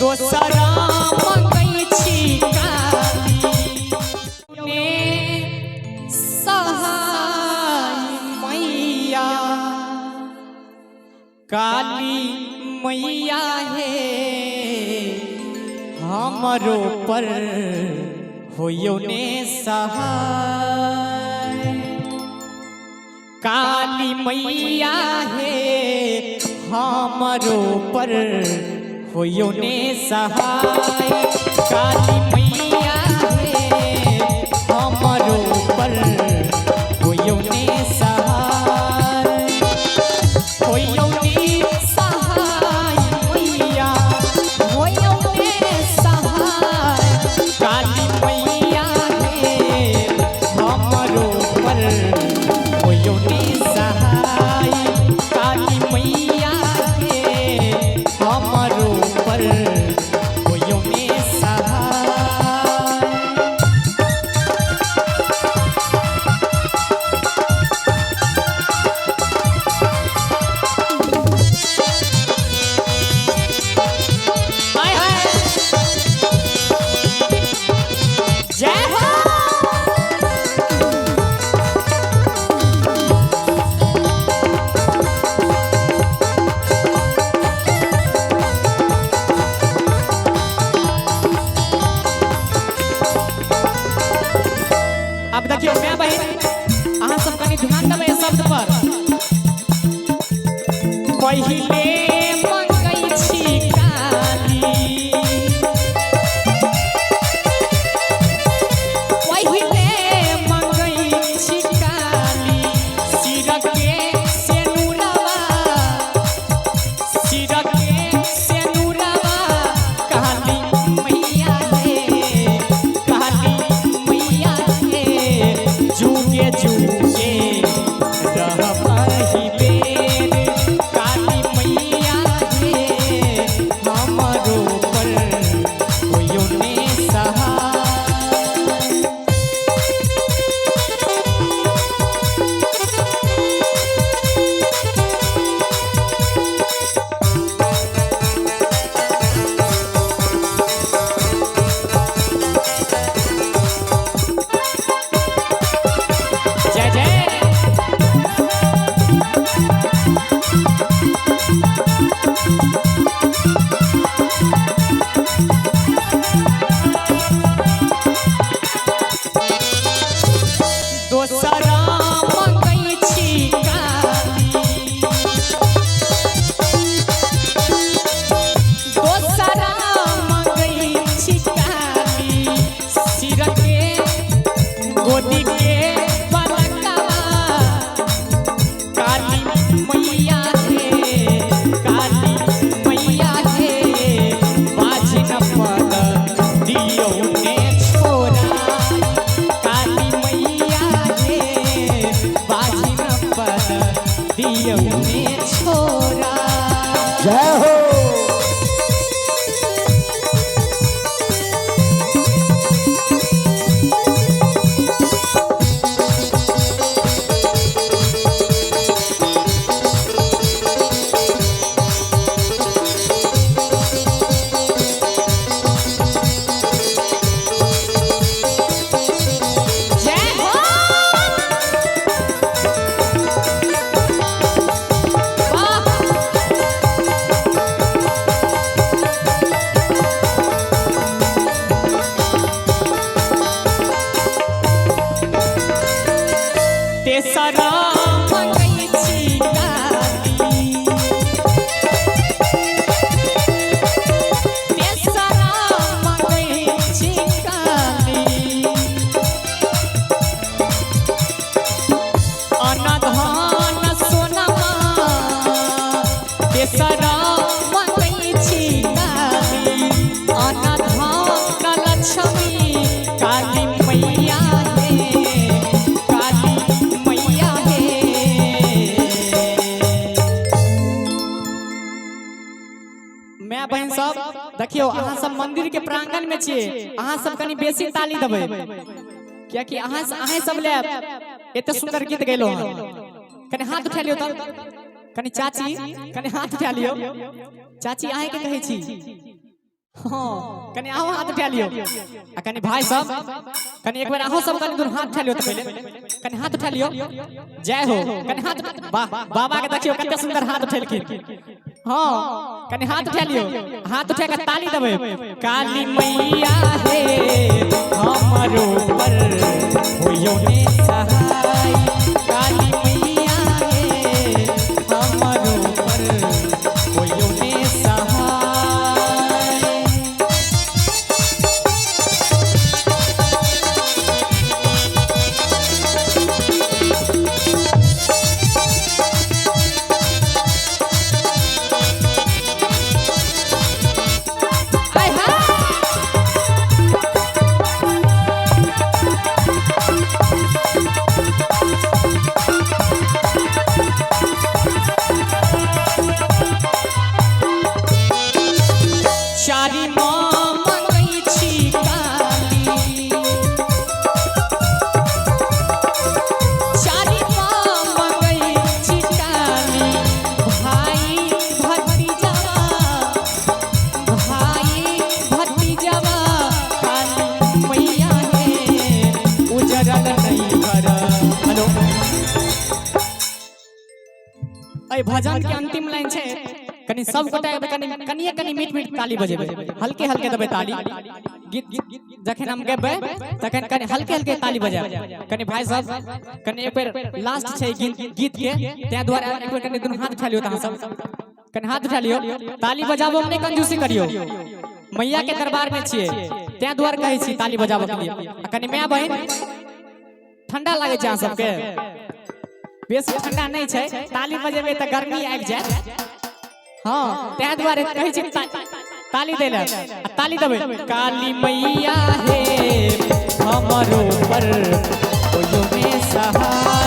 दोसरा मंगै छी काली ने सहाय मैया, काली मैया हे हमरो पर होयो ने सहाय। काली मैया हे हमरो पर होयो ने सहाय। काली मैया हे हमरो पर होयो ने सहाय। होयो ने सहाय मैया, होयो ने सहाय। काली मैया हे हमरो पर होयो ने सहाय। काली मैया हे हमरो पर होयो ने सहाय। हाय हाय, जय हो। अब देखियो मैं बहिन, अहाँ सब कनि ध्यान देबै एहि शब्द पर। पहिले मंगै छी काली, पहिले मंगै छी काली, सिर के सेनुरवा, सिर के सेनुरवा। काली मैया हे, काली मैया हे, जुगे जुगे रहबही बेर। काली मैया हे हमरो पर होयो ने सहाय। जय जय। दोसरा मंगै छी काली, दोसरा मंगै छी काली, सिर के गोदी के पलकवा। काली मैया हे, काली मैया हे, बाझिन पद दियौ ने छोरा। काली मैया हे, बाझिन पद दियौ ने छोरा। जय हो। जय हो। वाह। तेसरा मंगै छी काली, तेसरा मंगै छी काली, अनधन सोनमा। तेसरा मंगै छी काली, अनधन लक्ष्मी। काली मैया हे, काली मैया हे। मैं बहन सब, देखियौ अहाँ सब मंदिर के प्रांगण में छियै, अहाँ सब कनि बेसी ताली देबै, कियाकि अहाँ अहें सब ले एते सुंदर गीत गेलो हन। कनि हाथ उठा लियौ तऽ कनि चाची, कनि हाथ उठा लियौ चाची, अहें के कहै छी। हाँ, कनि अहूँ हाथ उठा लियौ। आ कनि भाई सब, कनि एक बेर अहूँ सब कनि दूर हाथ उठा लियौ। तऽ पहिले कनि हाथ उठा लियौ। जय हो। कनि हाथ, वाह, बाबा के देखियौ कते सुंदर हाथ उठेलखिन। हाँ, कनि हाथ उठा लियौ। हाथ उठा के ताली देबै। काली मैया हे हमरो पर होइयो ने सहाय, काली मैया हे हमरो पर होइयो ने सहाय। हाय हाय। चारि माँ मंगै छी काली, चारि माँ मंगै छी काली, भाई भतीजवा, भाई भतीजवा, काली मैया हे उजरल नहीं कर। हेलो, एहि भजन के अंतिम लाइन छै। कनि सब गोटा कनि कनिए कनि मीठ मीठ ताली बजेबै, हल्के हल्के देबै ताली। गीत जखन हम गेबै तखन कनि हल्के हल्के ताली बजायब। कनि भाई सब, कनि एक बेर लास्ट छै गीत गीत के, ताहि दुआरे एक बेर कनि दुनू हाथ उठा लियौ। तऽ अहाँ सब कनि हाथ उठा लियौ। ताली बजाबो मे नहि कंजूसी करियौ। मैया के दरबार में छियै, ताहि दुआरे कहै छी ताली बजाबऽ के लिए। आ कनि माय बहिन, ठंडा लागै छै अहाँ सबके? बेसी ठंडा नहि छै। ताली बजेबै तऽ गर्मी आबि जायत। हाँ, ताहि दुआरे कहै छी ताली दै लए। आ ताली देबै। काली मैया हे हमरो पर होइयो ने सहाय।